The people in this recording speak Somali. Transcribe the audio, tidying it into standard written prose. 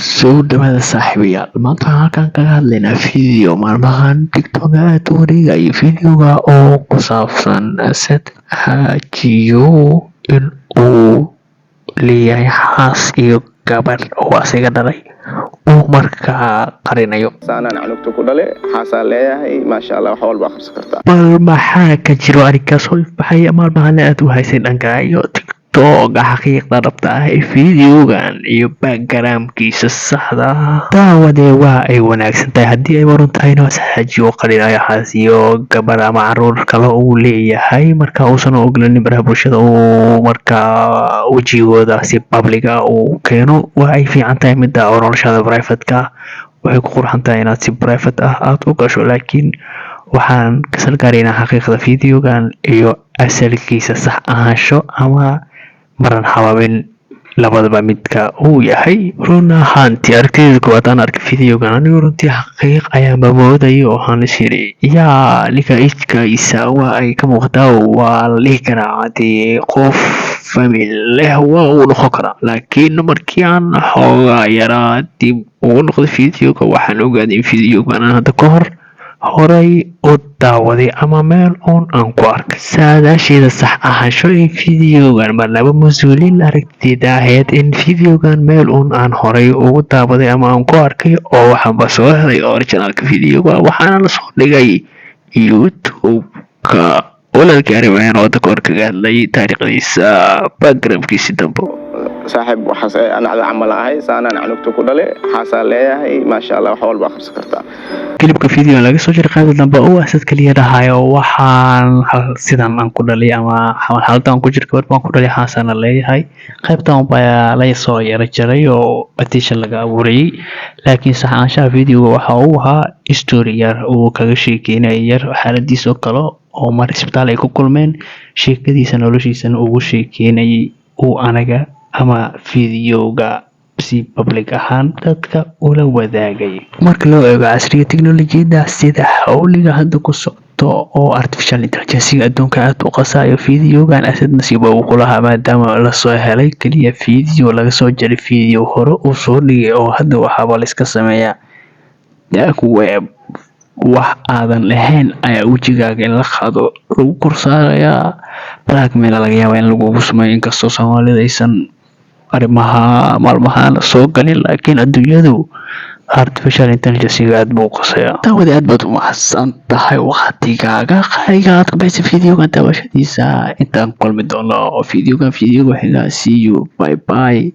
Soo dhawaada, saaxiibayaal. Maanta waxaan halkan kaga hadlaynaa video maalmahan TikTok aad u wareegaya, videoga oo ku saabsan Asad Xaajiyo in uu leeyahay xaas iyo gabadh oo asiga dhalay uu markaa qarinayo. Saanaan canugta ku dhale, xaasaa leeyahay, maasha Allah, wax walba akhrisan kartaa. Bal maxaa ka jiro arrinkaas oo ifbaxay maalmahan aad u haysay dhanka iyo TikTok? Xaqiiqda dhabta ah ee videogan iyo backgroundkiisa saxda ah, daawadee, waa ay wanaagsan tahay haddii ay warun tahayna Xaajiyo qarinayo xaas iyo gabar ama caruur kale uu leeyahay, marka uusan ogolanin baraha bulshada uu markaa wejigooda si public ah uu keeno. Waa ay fiican tahay midda oo noloshaada private-ka waxay ku qurxan tahay inaad si private ah aada u gasho, laakiin waxaan kasal gaaraynaa xaqiiqda videogan iyo asalkiisa sax ahaansho ama maran habaabin labadaba midka uu yahay. Run ahaantii, aragtidayda koowaad aan arkay videogan, anigu runtii xaqiiq ayaanba moodayay oo waxaan is yidhi, yaa ninka ijkaisa waa ay ka muuqataa, waa la dhihi karaa hadii qof family leh waa uu noqon karaa. Laakiin markii aan xoogaa yaraa dib ugu noqday videoga, waxaan ogaaday in videogan aan hadda ka hor horay u daawaday ama meel uun aan ku arkay. Saadaasheeda sax ahaansho in videogan marnaba mas-uuliin aragtida ahayd in videogan meel uun aan horay ugu daawaday ama aan ku arkay, oo waxaanba soo helay originalka videoga, waxaana lasoo dhigay YouTube-ka walaalkii arrimahan oo hadda ka hor kaga hadlay taariikhdiisa backgroundkiisi dambe. Saaxiib, waxaas anacda camal ahay, saanaan canugta ku dhale, xaasaa leeyahay, maasha Allah, wax walba akhrisan kartaa. Clipka video laga soo jiray qaybta dambe oo Asad kaliya dhahayo, "Waxaan sidan aan ku dhalay ama xaaladdan ku jiro gabadh baan ku dhalay, xaasana leeyahay." Qaybtan baa la soo yara jaray oo attention laga abuurayay, laakiin sax ahaanshaha videoga waxa uu ahaa story yar uu kaga sheekeynaya yar xaaladiisa oo kale oo mar isbitaal ay ku kulmeen, sheekadiisa noloshiisana ugu sheekeynayay uu anaga ama videoga si public ahaan dadka ula wadaagay. Marka loo eego casriga teknolojiyadda sida xawliga hadda ku socto oo artificial intelligence adduunka aad u qasayo, videogan Asad nasiib uu ku lahaa maadaama lasoo helay kaliya video laga soo jaray video hore uu soo dhigay, oo hadda waxaaba la iska sameeyaa dark web, wax aadan lahayn ayaa wejigaaga in la qaado lagu korsaarayaa, blackmail laga yaabaa in lagugu sameeyo. Inkastoo Soomaalida aysan arrimaha maalmahan soo galin, laakiin adduunyadu artificial intelligence aad buu u qasayaa. Daawada, aad baad u mahadsan tahay waqtigaaga qaaliga aad ku bixisay videogan daawashadiisa. Intaan kulmi doono videogan videoga xiga, see you, bye bye.